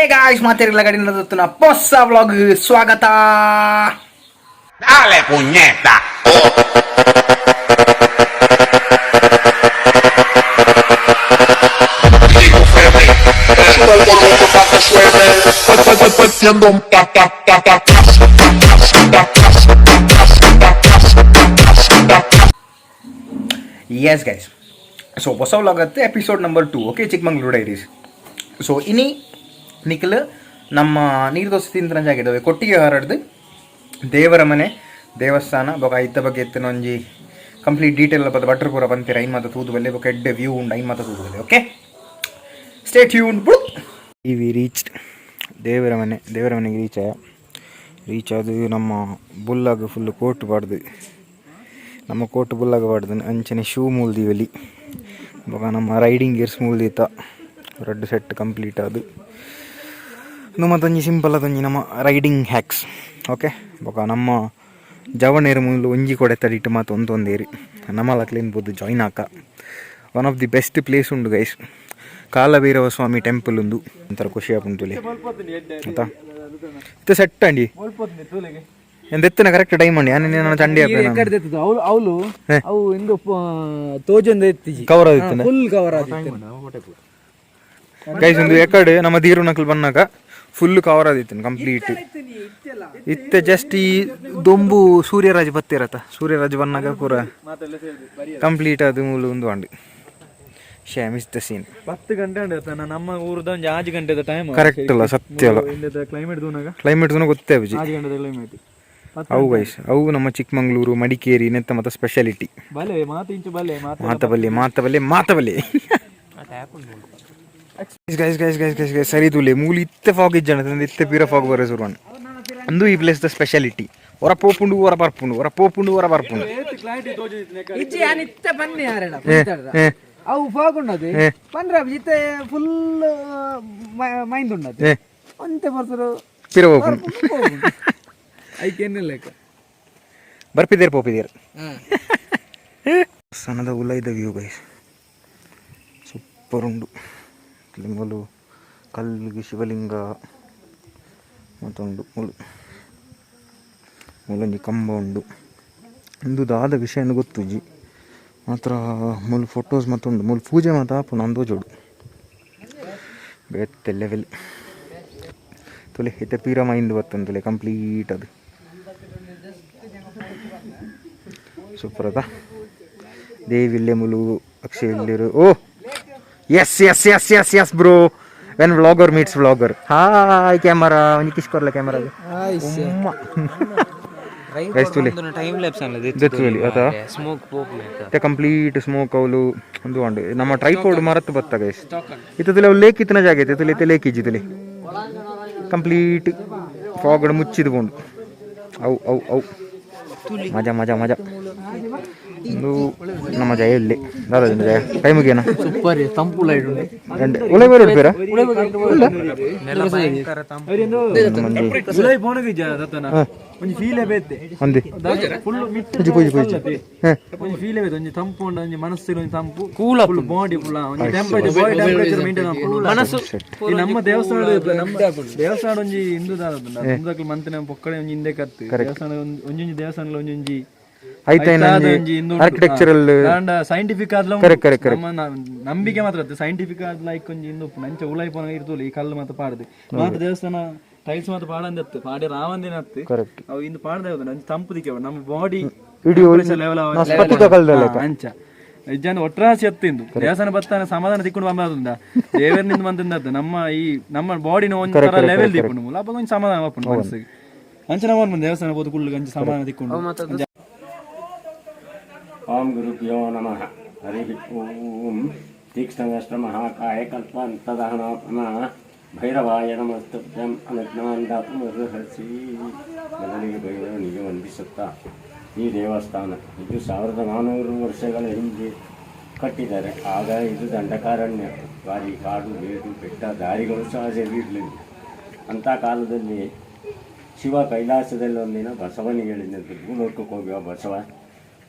Hey guys, ಮಾತೆರ್ಲ ಗಡಿನ ಹೊಸ vlog ಸ್ವಾಗತ. Dale, puñeta. Yes guys, so ಹೊಸ ವ್ಲಾಗ್ ಅತ್ತೆ episode number 2. Okay, Chikmagalur diaries. So ಇನಿ ನಿಖಲ್ ನಮ್ಮ ನೀರು ದೋಸೆ ತಿಂತನ ಜಾಗ ಕೊಟ್ಟಿಗೆ ಹರಡ್ದು ದೇವರ ಮನೆ ದೇವಸ್ಥಾನ ಬೊಕ ಐತ ಬಗ್ಗೆ ಎತ್ತಿನ ಒಂಜಿ ಕಂಪ್ಲೀಟ್ ಡೀಟೇಲ್ ಬದ ಭಟ್ರು ಪೂರ ಬಂತೀರ. ಐನ್ ಮಾತ ತೂದು ಬಲ್ಲೆ. ಬೊಕ ಎಡ್ಡೆ ವ್ಯೂ ಉಂಡು, ಐನ್ ಮಾತ ತೂದು ಬಲ್ಲೆ. Okay, stay tune. ಈ ವಿ ರೀಚ್ಡ್ ದೇವರ ಮನೆ. ದೇವರ ಮನೆಗೆ ರೀಚ್ ಆಯ. ರೀಚ್ ಅದು ನಮ್ಮ ಬುಲ್ಲಾಗ ಫುಲ್ ಕೋಟ್ ಬಾಡ್ದು, ನಮ್ಮ ಕೋಟ್ ಬುಲ್ಲಾಗ ಬಾಡ್ದು. ಅಂಚನೆ ಶೂ ಮೂಲ್ದಿವಲಿ. ಬೊಕ ನಮ್ಮ ರೈಡಿಂಗ್ ಗೇರ್ಸ್ ಮೂಲ್ದೀತ. ರಡ್ಡ್ ಸೆಟ್ ಕಂಪ್ಲೀಟ್ ಅದು. ಮತ್ತೊಂಜಿ ಸಿಂಪಲ್ ಅದೊಂಜಿ ನಮ್ಮ ರೈಡಿಂಗ್ ಹ್ಯಾಕ್ಸ್. ಓಕೆ, ಬೊಕ ನಮ್ಮ ಜವನೇರು ಮೂಲು ಒಂಜಿ ಕೊಡೆ ತಡಿಟ್ಟು ಮಾತು ಒಂದೊಂದೇರಿ ನಮ್ಮಲ ಕ್ಲೀನ್ ಬೋದು ಜಾಯ್ನ್ ಆಕ. One of the best place ಉಂಡು ಗೈಸ್, ಕಾಲಭೈರವ ಸ್ವಾಮಿ ಟೆಂಪಲ್ ಉಂದು. ಒಂಥರ ಖುಷಿ ಆಪುಂಟುಲೆ ಆತಾ. ಇತ್ತೆ ಸೆಟ್ ಅಂಡಿ ಎಂತ ಎತ್ತನ ಕರೆಕ್ಟ್ ಟೈಮ್ ಅಂಡಿ. ನಾನು ಚಂಡಿ. ಅವಳು ಅವಳು ಅವು ಇಂದು ತೋಜೊಂದು ಎತ್ತಿಜಿ. ಕವರ್ ಆದಿತ್ತನ. ಫುಲ್ ಕವರ್ ಆದಿತ್ತು. ಗೈಸ್, ಒಂದು ಎಕಡೆ ನಮ್ಮ ಧೀರು ನಕಲ್ ಬನ್ನಾಗ ಫುಲ್ ಕವರ್ ಆದಿತ್ತು ಕಂಪ್ಲೀಟ್. ಇತ್ತೆ ಜಸ್ಟ್ ಈ ದೊಂಬು ಸೂರ್ಯರಾಜ್ ಬತ್ತಿರತ್ತ. ಸೂರ್ಯರಾಜ್ ಬನ್ನಾಗ ಪೂರ ಕಂಪ್ಲೀಟ್ ಅದು ಮೂಲು ಒಂದು ಅಂಡು. ಶೇ ಮಿಸ್ the scene. 10 ಗಂಟೆ ಉಂಟು ಆತನ. ನಮ್ಮ ಊರದ ಒಂಜಿ 6 ಗಂಟೆದ ಟೈಮ್. ಕರೆಕ್ಟ್ ಅಲ್ಲ, ಸತ್ಯ ಅಲ್ಲ. ಕ್ಲೈಮೇಟ್ ದೂನಾಗ. ಕ್ಲೈಮೇಟ್ ಗೊತ್ತೇ ಬುಜಿ. 6 ಗಂಟೆದ ಕ್ಲೈಮೇಟ್. ಅವು ಗೈಸ್, ಅವು ನಮ್ಮ ಚಿಕ್ಕಮಂಗ್ಳೂರು, ಮಡಿಕೇರಿ ನೆತ್ತ ಮತ್ತೆ ಸ್ಪೆಷಾಲಿಟಿ. ಬಲೆ ಮಾತು ಇಂಚು ಬಲೆ ಮಾತು. ಮಾತಬಲ್ಲಿ ಮಾತಬಲ್ಲಿ ಮಾತಬಲ್ಲಿ. Guys guys guys guys guys, ಸರಿ ತುಲೆ ಮೂಲು ಇತ್ತೆ ಫಾಗ್ ಇಜ್ಜಣ, ಇತ್ತೆ ಪೀರ ಫಾಗ್ ಬರೋ ಶುರುವನ್. ಅಂದು ಈ ಪ್ಲೇಸ್ the speciality. ಹೊರ ಪೋಪುಂಡು ಹೊರ ಬರ್ಪುಂಡು, ಹೊರ ಪೋಪುಂಡು ಹೊರ ಬರ್ಪುಂಡು. ಇಜ್ಜಿ, ಯಾನ್ ಇತ್ತೆ ಬನ್ನಿ ಯಾರೆಡ ಅವು ಫಾಗ್ ಉಂಡದು ಪಂದ್ರ ಇತ್ತೆ ಫುಲ್ ಮೈಂದ್ ಉಂಡದು ಒಂತೆ ಬರ್ತರು. ಪಿರ ಪೋಪುಂಡು. ಐಕೆನ್ನೆ ಲೆಕ್ಕ. ಬರ್ಪಿದ್ದೇರು ಪೋಪಿದ್ದೇರು. ಸಣ್ಣದ ಉಲೈದ ವ್ಯೂ ಗೈಸ್, ಸೂಪರ್ ಉಂಡು. ಇಲ್ಲಿ ಮೂಲು ಕಲ್ಲಿಗೆ ಶಿವಲಿಂಗ ಮತ್ತೊಂದು ಮುಲು ಮೂಲೊಂಜಿ ಕಂಬ ಉಂಡು. ಉಂದು ದಾದ ವಿಷಯ ಗೊತ್ತುಜಿ ಮಾತ್ರ. ಮೂಲು ಫೋಟೋಸ್ ಮತ್ತುಂಡು, ಮೂಲು ಪೂಜೆ ಮಾತ ಆಪುಂಡು ಅಂದೋಜೋಡು. ಬೇತೆ ಲೆವೆಲ್ ತುಲೆ. ಇತ್ತೆ ಪೀರ ಮೈಂದ್ ಬತ್ತಂತುಲೆ ಕಂಪ್ಲೀಟ್ ಅದು. ಸೂಪರ್ ಅದ. ದೇವಿಲ್ಲೆ ಮುಲು ಅಕ್ಷಯ ಇಲ್ಲಿರು. Oh yes yes yes yes yes bro, when vlogger meets vlogger. Hi camera, ಒಂಜಿ ಕಿಶ್ ಕೊರ್ಲ ಕ್ಯಾಮರಾ. ತುಲೆ ದೆತ್ತುಲಿ ಅತ ಕಂಪ್ಲೀಟ್ ಸ್ಮೋಕ್ ಅವಲು ಒಂದು ಉಂಡು. ನಮ್ಮ ಟ್ರೈಪೋಡ್ ಮರತ್ತು ಬತ್ತ ಗೈಸ್. ಇತ್ತುಲೆ ಅವು ಲೇಕ್ ಇತ್ತಿನ ಜಾಗ ಇತ್ತು. ಇತ್ತೆ ಲೇಕ್ ಇಜ್ಜಿ ತುಲೆ. ಕಂಪ್ಲೀಟ್ ಫಾಗ್ ಮುಚ್ಚಿದು ಪೋಂಡು. ಅವು ಅವು ಅವು ಮಜಾ ಮಜಾ ಮಜಾ. ಒಂದು ನಮ್ಮ ಜಯ ಇಲ್ಲಿ ದಾದ ಜಯ ಟೈಮಿಗೇನ. ಸೂಪರ್ ತಂಪು ಲೈಟ್ ಉಂಡು. രണ്ട് ಉಲೈ ಬೇರೆ ಉಡ್ಪೇರ ಇಲ್ಲ. ಉಲೈ ಪೋನಗ ಇಜ್ಜ ದತ್ತನ ಒಂಜಿ ಫೀಲೇ ಬೇತೆ. ಒಂದಿ ಫುಲ್ ಮಿಟ್. ಪೂಜಿ ಪೂಜಿ ಪೂಜಿ. ಒಂಜಿ ಫೀಲೇ ಬೇತೆ. ಒಂಜಿ ತಂಪು ಉಂಡು, ಒಂಜಿ ಮನಸ್ಸಿಗೆ ಒಂಜಿ ತಂಪು, ಕೂಲ್ ಫುಲ್ ಬಾಡಿ ಫುಲ್. ಒಂಜಿ ಟೆಂಪರೇಚರ್, ಬಾಡಿ ಟೆಂಪರೇಚರ್ ಮೇಂಟೈನ್ ಆಪುಂಡು ಮನಸ್ಸು. ಈ ನಮ್ಮ ದೇವಸ್ಥಾನ, ನಮ್ಮ ದೇವಸ್ಥಾನ ಒಂಜಿ ಹಿಂದೂ ಹಿಂದೂ ಮಂತಿನ ಪೊಕ್ಕಡೆ ಒಂಜಿ ಹಿಂದೆ ಕತ್ತು ದೇವಸ್ಥಾನ ಒಂಜೊಂಜಿ ದೇವಸ್ಥಾನ ಒಂಜೊಂಜಿ ಆರ್ಕಿಟೆಕ್ಚರಲ್ ಸೈಂಟಿಫಿಕ್ ಆದ್ಲ. Correct correct correct. ನಮ್ಮ ನಂಬಿಕೆ ಮಾತ್ರ ಸೈಂಟಿಫಿಕ್ ಆದ್ ಲೈಕ್ ಒಂಜಿ ಹಿಂದೂ ನಂಚ ಉಲೈ ಪೋನ ಇರ್ತುಲ್ಲ. ಈ ಕಲ್ಲು ಮಾತ ಪಾಡ್ದು ಮಾತ ದೇವಸ್ಥಾನ ಟೈಲ್ಸ್ ಮಾತ ಪಾಡಂದತ್ತು ಪಾಡೆ ರಾವಂದಿನ ಹತ್ತು. ಕರೆಕ್ಟ್. ಅವು ಇಂದು ಪಾಡ್ದೆ ಹೋದ ನಂಚ ತಂಪು ದಿಕ್ಕೆ ನಮ್ಮ ಬಾಡಿ ಇಡೀ ಲೆವೆಲ್ ಸ್ಫಟಿಕ ಕಲ್ದಲ್ಲ. ಅಂಚ ಇಜ್ಜಾನ ಒಟ್ರಾಸಿ ಎತ್ತಿಂದು ದೇವಸ್ಥಾನ ಬತ್ತಾನ ಸಮಾಧಾನ ತಿಕ್ಕೊಂಡು ಬಂದ ದೇವರನಿಂದ ಬಂದಂದದ್ದು. ನಮ್ಮ ಈ ನಮ್ಮ ಬಾಡಿನ ಒಂಥರ ಲೆವೆಲ್ ದಿಪ್ಪುಂಡು ಮೂಲ. ಅಪ್ಪ ಒಂಜಿ ಸಮಾಧಾನ ಆಪುಂಡು ಮನಸ್ಸಿಗೆ. ಅಂಚ ನಾವು ದೇವಸ್ಥಾನ ಹೋದ ಕುಳ್ಳು ಅಂಚ ಸಮಾಧಾನ ತಿಕ್ಕೊಂಡು. ಓಂ ಗುರುಭ್ಯೋ ನಮಃ. ಹರಿ ಓಂ. ತೀಕ್ಷ್ಣದಷ್ಟಮಹಾಕಾಯ ಕಲ್ಪಾಂತದಹನಾತ್ಮ ಭೈರವಾಯ ನಮಸ್ತುಭ್ಯಂ ಅನುಜ್ಞಾನ್. ಮೊದಲಿಗೆ ಭೈರವನಿಗೆ ವಂದಿಸುತ್ತಾ, ಈ ದೇವಸ್ಥಾನ ಇದು 1400 ವರ್ಷಗಳ ಹಿಂದೆ ಕಟ್ಟಿದ್ದಾರೆ. ಆಗ ಇದು ದಂಡಕಾರಣ್ಯ, ಭಾರಿ ಕಾಡು ಬೇಡು ಬೆಟ್ಟ, ದಾರಿಗಳು ಸಹ ಸರಿ ಇರಲಿಲ್ಲ. ಅಂಥ ಕಾಲದಲ್ಲಿ ಶಿವ ಕೈಲಾಸದಲ್ಲಿ ಒಂದಿನ ಬಸವನಿಗೆ ಹೇಳಿದಂತೆ, ಭೂಲೋಕಕ್ಕೆ ಹೋಗುವ ಬಸವ,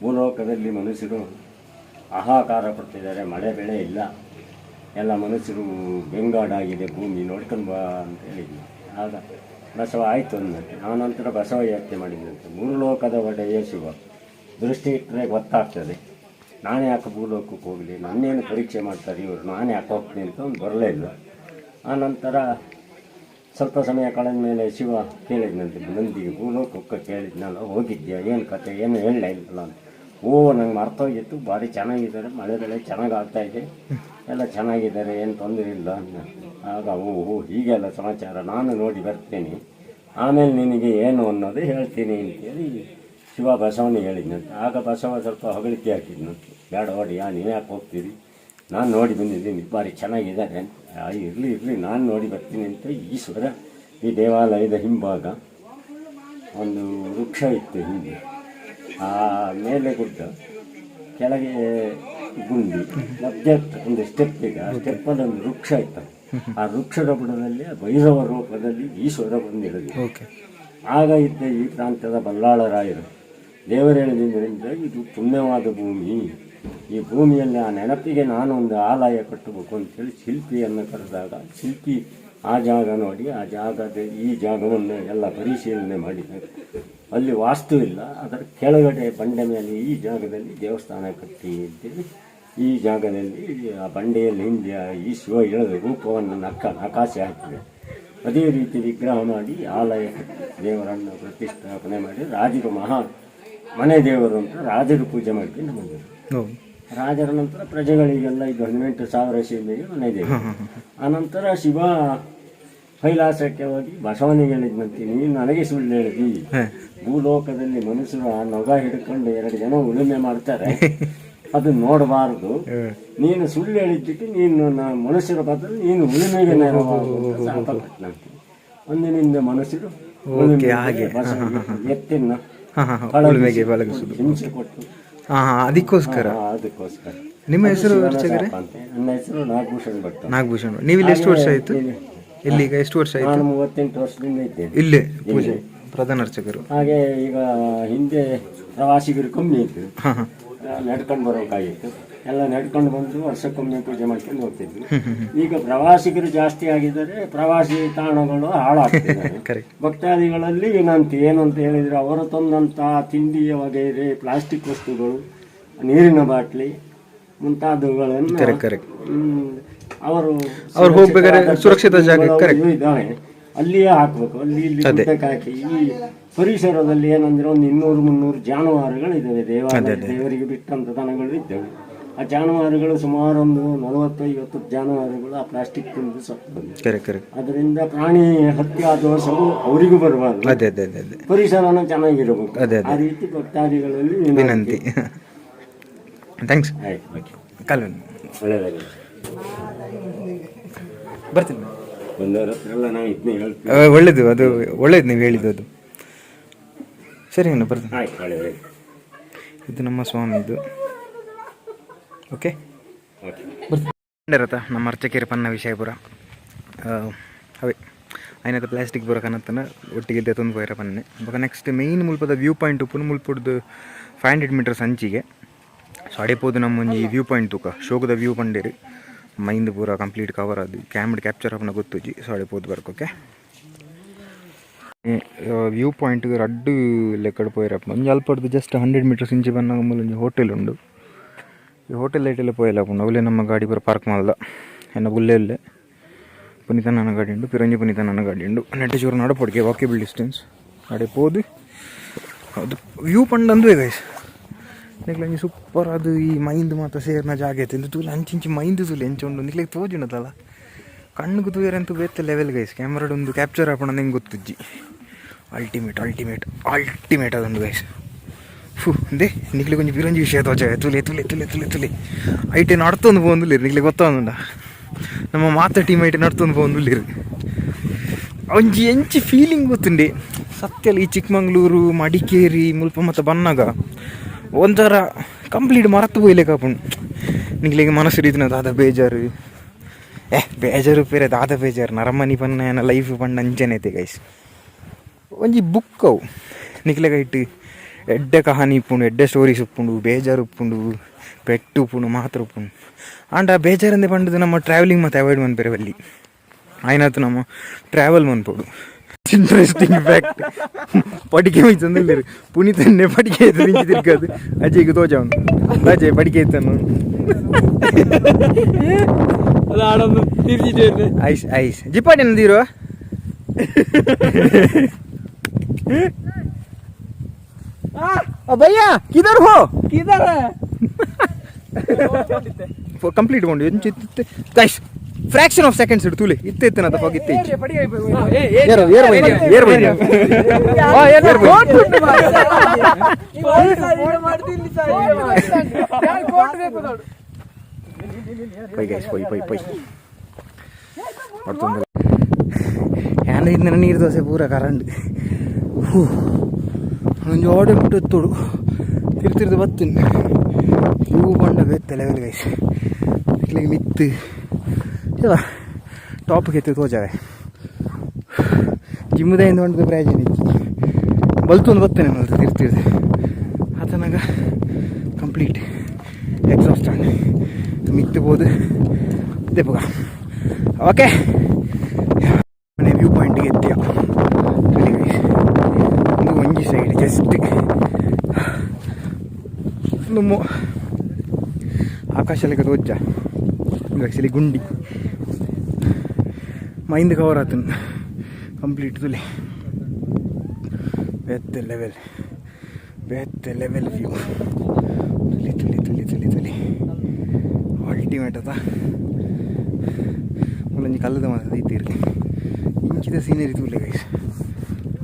ಭೂಲೋಕದಲ್ಲಿ ಮನುಷ್ಯರು ಹಾಹಾಕಾರ ಪಡ್ತಿದ್ದಾರೆ, ಮಳೆ ಬೆಳೆ ಇಲ್ಲ. ಎಲ್ಲ ಮನುಷ್ಯರು ಬೆಂಗಾಡಾಗಿದೆ ಭೂಮಿ, ನೋಡ್ಕೊಂಡು ಬಾ ಅಂತ ಹೇಳಿದ್ನು. ಆಗ ಬಸವ ಆಯಿತು ಅಂದಂತೆ. ಆನಂತರ ಬಸವ ಯಾತ್ರೆ ಮಾಡಿದಂತೆ. ಮೂರು ಲೋಕದ ಒಡೆಯ ಶಿವ ದೃಷ್ಟಿ ಇಟ್ಟರೆ ಗೊತ್ತಾಗ್ತದೆ, ನಾನು ಯಾಕೆ ಭೂಲೋಕಕ್ಕೆ ಹೋಗಲಿ, ನನ್ನೇನು ಪರೀಕ್ಷೆ ಮಾಡ್ತಾರೆ ಇವರು, ನಾನು ಯಾಕೆ ಹೋಗ್ತೀನಿ ಅಂತ ಅವ್ನು ಬರಲೇ ಇಲ್ಲ. ಆನಂತರ ಸ್ವಲ್ಪ ಸಮಯ ಕಳೆದ ಮೇಲೆ ಶಿವ ಕೇಳಿದ್ನಂತೆ ನಂದಿಗೆ, ಭೂಲೋಕಕ್ಕೆ ಕೇಳಿದ್ನಲ್ಲ, ಹೋಗಿದ್ಯಾ, ಏನು ಕತೆ, ಏನು ಹೇಳಲೇ ಇಲ್ಲಲ್ಲ ಅಂತ. ಓ, ನಂಗೆ ಮರ್ತೋಗಿತ್ತು, ಭಾರಿ ಚೆನ್ನಾಗಿದ್ದಾರೆ, ಮಳೆ ಬೆಳೆ ಚೆನ್ನಾಗಿ ಆಗ್ತಾಯಿದೆ, ಎಲ್ಲ ಚೆನ್ನಾಗಿದ್ದಾರೆ, ಏನು ತೊಂದರೆ ಇಲ್ಲ ಅಂದ. ಆಗ ಓ ಓ ಹೀಗೆಲ್ಲ ಸಮಾಚಾರ, ನಾನು ನೋಡಿ ಬರ್ತೇನೆ, ಆಮೇಲೆ ನಿನಗೆ ಏನು ಅನ್ನೋದು ಹೇಳ್ತೀನಿ ಅಂತೇಳಿ ಶಿವ ಬಸವನಿಗೆ ಹೇಳಿದ್ನಂತೆ. ಆಗ ಬಸವ ಸ್ವಲ್ಪ ಹೊಗಳಿಕೆ ಹಾಕಿದ್ನಂತೆ, ಬೇಡ ಹೊಡಿಯಾ, ನೀವು ಯಾಕೆ ಹೋಗ್ತೀರಿ, ನಾನು ನೋಡಿ ಬಂದಿದ್ದೀನಿ, ಭಾರಿ ಚೆನ್ನಾಗಿದ್ದಾರೆ ಅಂತ. ಇರಲಿ ಇರಲಿ, ನಾನು ನೋಡಿ ಬರ್ತೀನಿ ಅಂತ ಈಶ್ವರ ಈ ದೇವಾಲಯದ ಹಿಂಭಾಗ ಒಂದು ವೃಕ್ಷ ಇತ್ತು ಹಿಂದೆ, ಆ ಮೇಲೆ ಗುಡ್ಡ, ಕೆಳಗೆ ಗುಂಡಿ, ಮಧ್ಯ ಒಂದು ಸ್ಟೆಪ್ ಇದೆ, ಆ ಸ್ಟೆಪ್ಪಲ್ಲಿ ಒಂದು ವೃಕ್ಷ ಇತ್ತು. ಆ ವೃಕ್ಷದ ಬುಡದಲ್ಲಿ ಭೈರವ ರೂಪದಲ್ಲಿ ಈಶ್ವರ ಬಂದಿಳಿದ. ಆಗ ಇದ್ದ ಈ ಪ್ರಾಂತ್ಯದ ಬಲ್ಲಾಳರಾಯರು ದೇವರು ಹೇಳಿದ್ರಿಂದ ಇದು ಪುಣ್ಯವಾದ ಭೂಮಿ, ಈ ಭೂಮಿಯಲ್ಲಿ ಆ ನೆನಪಿಗೆ ನಾನು ಒಂದು ಆಲಯ ಕಟ್ಟಬೇಕು ಅಂತೇಳಿ ಶಿಲ್ಪಿಯನ್ನು ಕರೆದಾಗ ಶಿಲ್ಪಿ ಆ ಜಾಗ ನೋಡಿ ಆ ಜಾಗದ ಈ ಜಾಗವನ್ನು ಎಲ್ಲ ಪರಿಶೀಲನೆ ಮಾಡಿದ್ದಾರೆ. ಅಲ್ಲಿ ವಾಸ್ತು ಇಲ್ಲ, ಅದರ ಕೆಳಗಡೆ ಬಂಡೆ ಮೇಲೆ ಈ ಜಾಗದಲ್ಲಿ ದೇವಸ್ಥಾನ ಕಟ್ಟಿ ಅಂತೇಳಿ ಈ ಜಾಗದಲ್ಲಿ ಆ ಬಂಡೆಯಲ್ಲಿ ಹಿಂದೆ ಈ ಶಿವ ಇಳಿದ ರೂಪವನ್ನು ನಕಾಸೆ ಹಾಕಿದೆ. ಅದೇ ರೀತಿ ವಿಗ್ರಹ ಮಾಡಿ ಆಲಯ ಕಟ್ಟಿ ದೇವರನ್ನು ಪ್ರತಿಷ್ಠಾಪನೆ ಮಾಡಿ ರಾಜರು ಮಹಾ ಮನೆ ದೇವರು ಅಂತ ರಾಜರು ಪೂಜೆ ಮಾಡ್ಕೊಂಡು ಬಂದರು. ರಾಜರ ನಂತರ ಪ್ರಜೆಗಳಿಗೆಲ್ಲ ಇದು 18,000 ಸೀಮೆಗೆ ಮನೆ ದೇವರು. ಆನಂತರ ಶಿವ ಕೈಲಾಸಕ್ಕೆ ಹೋಗಿ ಬಸವನಿಗೆ ಹೇಳಿದ್ನಂತೆ, ನೀನು ನನಗೆ ಸುಳ್ಳು ಹೇಳಿದಿ, ಭೂಲೋಕದಲ್ಲಿ ಮನುಷ್ಯರು ಆ ನೊಗ ಹಿಡ್ಕೊಂಡು 2 ಜನ ಉಳುಮೆ ಮಾಡ್ತಾರೆ, ಅದು ನೋಡಬಾರದು, ನೀನು ಸುಳ್ಳು ಹೇಳಿದ್ದಕ್ಕೆ ನೀನು ಮನುಷ್ಯರ ಬದಲು ನೀನು ಉಳುಮೆಗೆ ನೆರವಾಗು ಅಂತ ಶಾಪ ಕೊಟ್ಟನಂತೆ. ಅಂದಿನಿಂದ ಮನುಷ್ಯರು ಬಸವನಿಗೆ ಎತ್ತಿನ ಉಳುಮೆಗೆ ಪಳಗಿಸುದು, ಹಿಂಸೆ ಕೊಟ್ಟು. ಅದಕ್ಕೋಸ್ಕರ. ಅದಕ್ಕೋಸ್ಕರ. ನಿಮ್ಮ ಹೆಸರು ಅರ್ಚಕರೇ? ನನ್ನ ಹೆಸರು ನಾಗಭೂಷಣ್ ಭಟ್. ನಾಗಭೂಷಣ್. ನೀವು ಇಲ್ಲಿ ಎಷ್ಟು ವರ್ಷ ಆಯಿತು? ಇಲ್ಲಿ ಈಗ ಎಷ್ಟು ವರ್ಷ ಆಯಿತು? ನಾನು 38 ವರ್ಷದಿಂದ ಇದ್ದೇನೆ ಇಲ್ಲೇ ಪೂಜೆ ಪ್ರಧಾನ ಅರ್ಚಕರು. ಹಾಗೆ ಈಗ ಹಿಂದೆ ಪ್ರವಾಸಿಗರು ಕಮ್ಮಿ ಇತ್ತು, ನಡ್ಕೊಂಡು ಬರೋಕ್ಕಾಗಿತ್ತು, ಎಲ್ಲ ನಡ್ಕೊಂಡು ಬಂದು ವರ್ಷಕ್ಕೊಮ್ಮೆ ಪೂಜೆ ಮಾಡ್ಕೊಂಡು ಹೋಗ್ತಿದ್ವಿ. ಈಗ ಪ್ರವಾಸಿಗರು ಜಾಸ್ತಿ ಆಗಿದ್ದಾರೆ, ಪ್ರವಾಸಿ ತಾಣಗಳು ಹಾಳಾಗ್ತಿದ್ದಾರೆ. ಭಕ್ತಾದಿಗಳಲ್ಲಿ ವಿನಂತಿ ಏನಂತ ಹೇಳಿದರೆ, ಅವರು ತಂದಂತಹ ತಿಂಡಿಯ ವಗೈರೆ, ಪ್ಲಾಸ್ಟಿಕ್ ವಸ್ತುಗಳು, ನೀರಿನ ಬಾಟ್ಲಿ ಮುಂತಾದವುಗಳನ್ನು ಅವರು ಅವ್ರು ಹೋಗ್ಬೇಕಾದ್ರೆ ಸುರಕ್ಷಿತ ಜಾಗ ಇದ್ದಾವೆ ಅಲ್ಲಿಯೇ ಹಾಕಬೇಕು. ಅಲ್ಲಿ ಇಲ್ಲಿ ಗುಡ್ಡಕ್ಕೆ ಹಾಕಿ ಈ ಪರಿಸರದಲ್ಲಿ ಏನಂದ್ರೆ ಒಂದು 200-300 ಜಾನುವಾರುಗಳು ಇದ್ದಾವೆ. ದೇವಾಲಯ ದೇವರಿಗೆ ಬಿಟ್ಟಂತ ದನಗಳು ಇದ್ದಾವೆ. ಆ ಜಾನುವಾರುಗಳು ಸುಮಾರು ಒಂದು 40-50 ಜಾನುವಾರುಗಳು ಆ ಪ್ಲಾಸ್ಟಿಕ್ ತಿಂದು ಸತ್ತು ಬಂದಿದೆ. ಅದರಿಂದ ಪ್ರಾಣಿ ಹತ್ಯೆ ದೋಷವು ಅವರಿಗೂ ಬರಬಾರದು, ಪರಿಸರನೂ ಚೆನ್ನಾಗಿರಬೇಕು. ಆ ರೀತಿ ಭಕ್ತಾದಿಗಳಲ್ಲಿ ವಿನಂತಿ. Thanks. ಆಯ್ತು, ಓಕೆ. ಒಳ್ಳೆಯದಾಗಲಿ. ಬರ್ತೀನಿ. ಬಂದವರ ಹತ್ರ ಎಲ್ಲ ನಾವು ಇದನ್ನೇ ಹೇಳ್ತೀವಿ. ಒಳ್ಳೇದು, ಅದು ಒಳ್ಳೇದು ನೀವು ಹೇಳಿದ್ದು ಅದು. ಸರಿ ಅಣ್ಣ, ಬರ್ತೀನಿ. ಆಯ್ತು, ಒಳ್ಳೆಯದು. ಇದು ನಮ್ಮ ಸ್ವಾಮಿ ಇದು. ಓಕೆ, ಬರ್ತೀನಿ. ನಮ್ಮ ಅರ್ಚಕೇರಿ ಪನ್ನ ವಿಷಯಪುರ ಅವೇ ಐನದ ಪ್ಲಾಸ್ಟಿಕ್ ಪೂರ ಕನತ್ತನ ಒಟ್ಟಿಗೆ ದೆತ್ತೊಂದು ಪೋಯರ ಪನ್ನೆ. ಬೊಕ ನೆಕ್ಸ್ಟ್ ಮೇಯ್ನ್ ಮುಲ್ಪದ ವ್ಯೂ ಪಾಯಿಂಟ್ ಉಪ್ಪುನು ಮುಲ್ಪುಡ್ದು 500 ಮೀಟರ್ಸ್ ಅಂಚಿಗೆ. ಸೊ ಅಡೆ ಪೋದು ನಮ್ಮ ಒಂಜಿ ವ್ಯೂ ಪಾಯಿಂಟ್ ತೂಕ ಶೋಕದ ವ್ಯೂ ಪಂಡೇರು ಮೈಂದ್ ಪೂರ ಕಂಪ್ಲೀಟ್ ಕವರ್ ಅದು ಕ್ಯಾಮ್ಡ್ ಕ್ಯಾಪ್ಚರ್ ಆಪುನ ಗೊತ್ತುಜಿ. ಸೊ ಅಡೆ ಪೋದು ಬರ್ಕೋಕೆ ವ್ಯೂ ಪಾಯಿಂಟ್ ರಡ್ಡು ಲೆಕ್ಕಡ್ ಪೋಯರಪ್ಪ. ಒಂಜಿ ಅಲ್ಪಡ್ದು ಜಸ್ಟ್ 100 ಮೀಟರ್ಸ್ ಇಂಚಿ ಬನ್ನಾಗ ಮೂಲ ಒಂಜಿ ಹೋಟೆಲ್ ಉಂಡು. ಈ ಹೋಟೆಲ್ ಲೈಟೆಲ್ಲ ಪೋಯಲ್ಲ ಪುಂಡು. ಅವಲೇ ನಮ್ಮ ಗಾಡಿ ಪೂರ ಪಾರ್ಕ್ ಮಲ್ದ ಎನ್ನ ಬುಲ್ಲೆ ಇಲ್ಲೆ ಪುನೀತಣ್ಣನ ಗಾಡಿ ಉಂಡು, ಪಿರಂಜಿ ಪುನೀತಣ್ಣನ ಗಾಡಿ ಉಂಡು. ನೆಟ್ಟ ಚೂರು ನಡಪೊಡಿಗೆ ವಾಕೇಬಲ್ ಡಿಸ್ಟೆನ್ಸ್ ಅಡೆ ಪೋದು ಅದು ವ್ಯೂ ಪಂಡಂದು ಗೈಸ್. ನಿಕ್ಲೆ ಸೂಪರ್ ಅದು ಈ ಮೈಂದ್ ಮಾತ ಸೇರ್ನ ಜಾಗ ಐತೆ. ಇಂದು ತೂಲೆ ಅಂಚಿಂಚಿ ಮೈಂದು ತೂಲೆ ಎಂಚ ಉಂಡು ನಿಕ್ಲೆಗ್ ತೋಜುಂಡದಲ್ಲ ಕಣ್ಣುಗು ತೂಯರಂತೂ ಬೇತೆ ಲೆವೆಲ್ ಗೈಸ್. ಕ್ಯಾಮ್ರಾಡ್ ಒಂದು ಕ್ಯಾಪ್ಚರ್ ಆಪಣ ನಿಂಗೆ ಗೊತ್ತುಜ್ಜಿ. Ultimate ultimate ultimate ಅದೊಂದು ಗೈಸ್. ಫು they ನಿಕ್ಲೆ ಕೊಂಚ ಪಿರಂಜಿ ವಿಷಯ ತೋಜ. ತುಲೆ ತುಲೆ ತುಲೆ ತುಲೆ ತುಲೆ ಐಟೆ ನಡ್ತೊಂದು ಪೋಂದುಲ್ಲೇರು ನಿಕ್ಲೆ ಗೊತ್ತೊಂದುಂಡ ನಮ್ಮ ಮಾತ ಟೀಮ್ ಐಟೆ ನಡ್ತೊಂದು ಪೋಂದುಲ್ಲೇರು. ಒಂಜಿ ಎಂಚಿ ಫೀಲಿಂಗ್ ಗೊತ್ತುಂಡೆ ಸತ್ಯಲ. ಈ ಚಿಕ್ಕಮಂಗ್ಳೂರು ಮಡಿಕೇರಿ ಮುಲ್ಪ ಮತ್ತು ಬನ್ನಾಗ ಒಂಥರ ಕಂಪ್ಲೀಟ್ ಮರತು ಪೋಯ್ಲೆಕ್ ಆಪುಂಡು. ನಿಕ್ಲೆಗ್ ಮನಸ್ಸು ರೀತಿನ ದಾದ ಬೇಜಾರು, ಏ ಬೇಜಾರು ಪೇರೆ ದಾದ ಬೇಜಾರು ನರಮನಿ ಪನ್ನ ಲೈಫ್ ಪಂಡ ಅಂಚನೆ ಐತೆ ಗೈಸ್. ಒಂಜಿ ಬುಕ್ ಅವು ನಿಕ್ಲೆಗ್ ಐಟ್ ಎಡ್ಡೆ ಕಹಾನಿ ಇಪ್ಪುಂಡು, ಎಡ್ಡೆ ಸ್ಟೋರೀಸ್ ಉಪ್ಪುಂಡು, ಬೇಜಾರು ಉಪ್ಪುಂಡು, ಪೆಟ್ಟು ಉಪ್ಪುಂಡು, ಮಾತ್ರ ಉಪ್ಪುಂಡು. ಆಂಡ ಬೇಜಾರಂದೆ ಪಂಡದು ನಮ್ಮ ಟ್ರಾವೆಲಿಂಗ್ ಮತ್ತು ಅವಾಯ್ಡ್ ಮನ್ಪೆರೆ ಬಲ್ಲಿ. ಆಯ್ನಾತು ನಮ್ಮ ಟ್ರಾವೆಲ್ ಮನ್ಪೊಡು. ಇಂಟ್ರೆಸ್ಟಿಂಗ್ ಫ್ಯಾಕ್ಟ್, ಪಡಿಕೆ ಮೈತಂದಿಲ್ಲೇರು ಪುನೀತನ್ನೇ ಪಡಿಕೆ ಆಯ್ತು ಇಂಚಿ ತಿರ್ಗದು. ಅಜಯ್ಗೆ ತೋಜವನು, ಅಜಯ್ ಪಡಿಕೆ ಆಯ್ತನು. ಅದಾಡೊಂದು ತಿರ್ಜಿಟ್ಟು. ಐಸ್ ಐಸ್ ಜಿಪ್ಪಾಡಿ ತೀರುವ. भैया, किधर हो? ಕಿದರ. ಕಂಪ್ಲೀಟ್ ಕೊಂಡು ಎಂಚ guys, fraction of seconds ಇಡು ತೂಲೆ ಇತ್ತೆ ಇತ್ತನದ ಫಾಗ್ ಇತ್ತೆ. ಏರು ಏರು ಬೈದಿ, ಏರು ಬೈದಿ, ಏರು ಬೈದಿ. ಪೈ ಗೈಸ್, ಪೈ ಪೈ ಪೈ ಪಡ್ತೊಂದು ಯಾನ್ ಇಂದಿನ ನೀರು ದೋಸೆ ಪೂರ ಕರಂಡ್. ಹೂ, ಒಂಜಿ ಆರ್ಡರ್ ಬಿಟ್ಟು ಎತ್ತೋಡು ತಿರು ತಿರ್ದು ಬತ್ತಿನ. ಹೂ ಪಂಡ ಬೆತ್ತೆ ಲೆವೆಲ್ ಗೈಸ್. ಇಟ್ಲಿಗೆ ಮಿತ್ತು ಇಲ್ಲ ಟಾಪ್ಗೆ ಎತ್ತು ತೋಜಾವೆ. ಜಿಮ್ಮದ ಇಂದ ಹೊಂಟದ ಪ್ರಯೋಜನ ಇಜ್ಜಿ. ಬಲ್ತೊಂದು ಬತ್ತೇನೆ ಮಲ್ತು ತಿರು ತಿರ್ದು. ಆತನಾಗ ಕಂಪ್ಲೀಟ್ ಎಕ್ಸಾಸ್ಟ್ ಆಂಡ್. ಮಿತ್ತು ಪೋದು ದೆಪ್ಪುಗ. ಓಕೆ, ಮನೆ ವ್ಯೂ ಪಾಯಿಂಟ್ಗೆ ಎತ್ತಿಯ ಗೈಸ್. ಒಂದು ಒಂಜಿ ಸೈಡ್ ಜಸ್ಟ್ ಒಂದು ಆಕಾಶ ಲೆಕ್ಕ ತೋಜ್ಜ. ಆಕ್ಚುಲಿ ಗುಂಡಿ ಮೈಂದ್ ಕವರ್ ಆತನ ಕಂಪ್ಲೀಟ್. ತುಲೆ ಬೇತೆ ಲೆವೆಲ್, ಬೇತೆ ಲೆವೆಲ್ ವ್ಯೂ. ತುಲಿ ತುಲಿ ತುಲಿ ತುಲಿ ತುಲಿ, ಅಲ್ಟಿಮೇಟ್ ಅದ. ಮೂಲೊಂಜಿ ಕಲ್ಲದ ಮಾತ ಇತ್ತೀರು. ಇಂಚಿದ ಸೀನರಿ ತೂಲೆ ಗೈಸ್,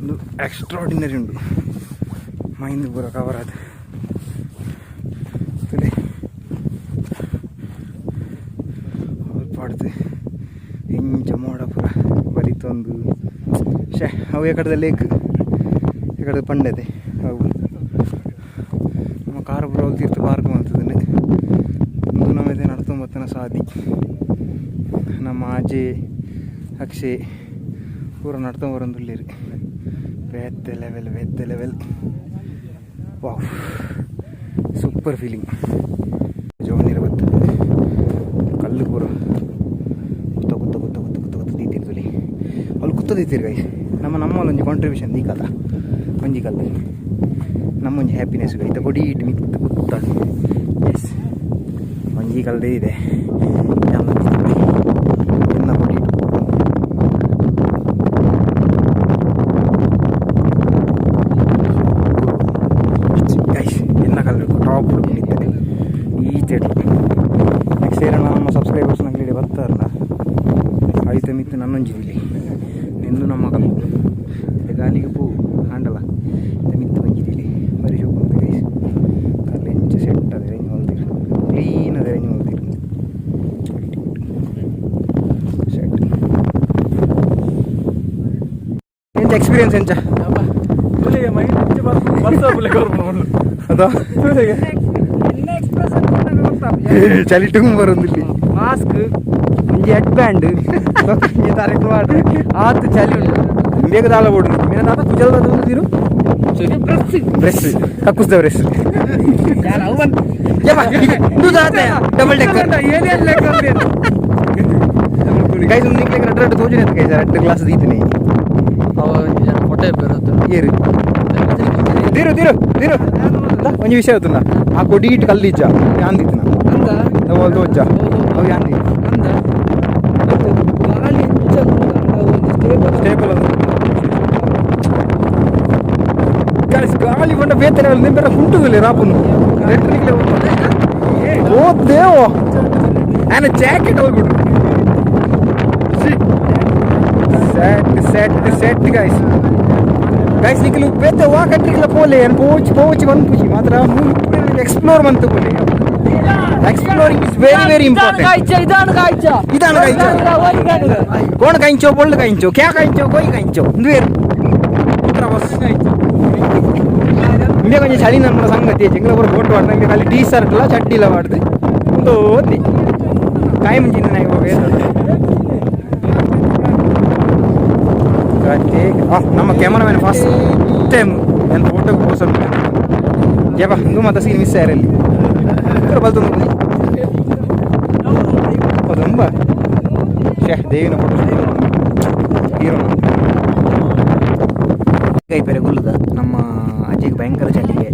ಒಂದು ಎಕ್ಸ್ಟ್ರಾಡಿನರಿ ಉಂಡು. ಮೈಂದ್ ಪೂರ ಕವರ್ ಆದ ತುಲೆ. ಅಲ್ಪ ಆಡ್ದು ಎಂಚ ಮೋಡ ಪೂರ ಬಲಿತೊಂದು. ಶೇ, ಅವು ಎಕಡೆದ ಲೇಕ್, ಎಕಡೆ ಪಂಡದೆ. ಅವು ನಮ್ಮ ಕಾರ್ ಪೂರ ತೀರ್ಥ ಪಾರ್ಕ್ ಮಲ್ತದೆ. ಒಂದು ನಮ್ಮ ನಡ್ತೊಂಬತ್ತನ ಸಾದಿ. ನಮ್ಮ ಅಜಯ್, ಅಕ್ಷಯ್ ಪೂರ ನಡ್ತೊಂಬರೊಂದುಲ್ಲೆರ್. ಬೇತೆ ಲೆವೆಲ್, ಬೇತೆ level. Wow, super feeling. ಜೋನಿರ ಬರ್ತದೆ. ಕಲ್ಲು ಪೂರ ಗುತ್ತ ಗುತ್ತ ಗುತ್ತ ಗುತ್ತ ಗುತ್ತ ಗುತ್ತ ದೀತಿರ್ ತುಲಿ. ಅಲ್ಲಿ ಕುತ್ತ ದೀತಿರ್ ಗೈಸ್. ನಮ್ಮ ನಮ್ಮಲ್ಲೊಂಜಿ ಕಾಂಟ್ರಿಬ್ಯೂಷನ್ ದೀಕದ ಒಂಜಿ ಕಲ್ಲು ನಮ್ಮೊಂಜಿ ಹ್ಯಾಪಿನೆಸ್. ಐತ ಕೊಡಿ ಇಟ್ಟು ಮಿತ್ತು ಕುತ್ತ. ಎಸ್, ಒಂಜಿ ಕಲ್ದೇ ಇದೆ. ಎನ್ನ ಕೊಡಿ ಇಟ್ಟು. ಗೈಸ್, ಎನ್ನ ಕಲ್ಲು ಟಾಪ್ ನಿಂತೇನೆ ಈ ಚೆಟ್ಟು. ನೆಕ್ಸ್ಟ್ ಏರಣ ನಮ್ಮ ಸಬ್ಸ್ಕ್ರೈಬರ್ಸ್ ನಂಗೆ ಬರ್ತಾರಲ್ಲ, ಐತೆ ಮಿತ್ತು ನನ್ನೊಂಜಿದಿಲ್ಲಿ ನಿಂದು ನಮ್ಮ ಕಲ್ಲು ಗಾಲಿಗೆ ಪೂ ಹಾಂಡಲ ಮಿತ್ತು ಬಂಜಿದಿಲ್ಲಿ. ಬರಿ ಶೋಕು ಗೈಸ್. ಕಲ್ಲು ಎಂಚ ಸೆಟ್ ಅದೇ ರೇಂಜ್ ಮಲ್ತೀರು, ಕ್ಲೀನ್ ಅದೇ ರೇಂಜ್ ಮಲ್ತೀರು. ಸೆಟ್. ಎಂಚ ಎಕ್ಸ್ಪೀರಿಯನ್ಸ್ ಎಂಚ? ಅದ ಚಳಿ ಟುಂಗ್ ಬರೋದಿಲ್ಲಿ. ಮಾಸ್ಕ್, ಒಂಜಿ ಹೆಡ್ ಬ್ಯಾಂಡ್, ಒಂಜಿ ತರೆಕ್ ವಾಡ್, ಆತ್ ಚಳಿ ಉಂಟು. ಬೇಗ ದಾಳ ಬೋಡು ಮೇನ ದಾದ ಕುಜಲ್ ದಾದ ತೀರು. ಬ್ರಷ್. ಬ್ರಷ್, ಕಕ್ಕುಸ್ದ brush. Double decker guys. ಒಂದು ನಿಕ್ಲೆಗ್ ರಡ್ಡು ರಡ್ಡು ತೋಜುನೆ ಗೈಸ್. ರಡ್ಡು ಗ್ಲಾಸ್ ದೀತಿನಿ. ಫೋಟೋ ಬರುತ್ತೆ. ಏರು ತೀರು ತೀರು ತೀರು. ಒಂಜಿ ವಿಷಯ ಗೊತ್ತುಂಡ? ಆ ಕೊಡಿ ಇಟ್ಟು ಕಲ್ಲಿಜ್ಜ ಯಾನ್ ದಿತ್ತಿನ ಅವು ತೋಜ್ಜ, ಅವು ಯಾನ್ ಗಾಳಿ ಎಂಚ ಸ್ಟೇಬಲ್ ಅದು ಗೈಸ್. ಗಾಳಿ ಬಂಡ ಬೇತೆ ಲೆವೆಲ್. ನಿಂಬೆರ ಕುಂಟುದಿಲ್ಲ ರಾಪುನು ರೆಟ್ರಿಗ್ಲೆ ಓದ್ದೇವೋ. ಆ್ಯನ ಜಾಕೆಟ್ ಹೋಗ್ಬಿಡು. Set set set guys. Guys, ನಿಕಲು ಬೇತೆ ವಾ ಕಂಟ್ರಿಗ್ಲ ಪೋಲೆ ಏನು ಪೋಚ್ ಪೋಚ್ ಪುಚಿ ಮಾತ್ರ ಮೂಲು ಎಕ್ಸ್ಪ್ಲೋರ್ ಮಂತು ಪೋಲೆ. Exploring is very very important. ಕಾಯ್ಚ, ಇದಾನು ಕಾಯ್ಚ. ಇದಾನು ಕಾಯ್ಚ. ಕೋಣ ಕಾಯಿಂಚೋ, ಬೊಳ್ಳು ಕಾಯಿಂಚೋ, ಕ್ಯಾ ಕಾಯಿಂಚೋ, ಕೊಯ್ ಕಾಯಿಂಚೋ, ಇಂದು ಉತ್ತರ ಬಸ್. ಇಂದೇ ಕೊಂಚ ಚಳಿ ನಮ್ಮ ಸಂಗತಿ. ಎಂಗ್ಲ ಪೂರ ಫೋಟೋ ಆಡ್ದು ನಂಗೆ ಖಾಲಿ ಟೀ ಶರ್ಟ್ ಇಲ್ಲ, ಚಡ್ಡಿ ಇಲ್ಲ ಮಾಡ್ದು ಒಂದು ಓದ್ನಿ ಕಾಯಿ ಮುಂಚಿನ ನಾಯಿ ಹೋಗಿ. ನಮ್ಮ cameraman first time ನನ್ನ ಫೋಟೋಗೆ ಪೋಸ್. ಜಯಪ್ಪ ಇಂದು ಮಾತ ಸೀನ್ ಮಿಸ್ ಆಯ್ರಲ್ಲಿ ಬಲ್ತು ತುಂಬ ಶೇ ದೇವಿನ ಫೋಟೋ ಹೀರೋ ಕೈಪೆರೆ ಗುಲ್ಲದ ನಮ್ಮ ಅಜ್ಜಿಗೆ ಭಯಂಕರ ಚಳಿಗೆ.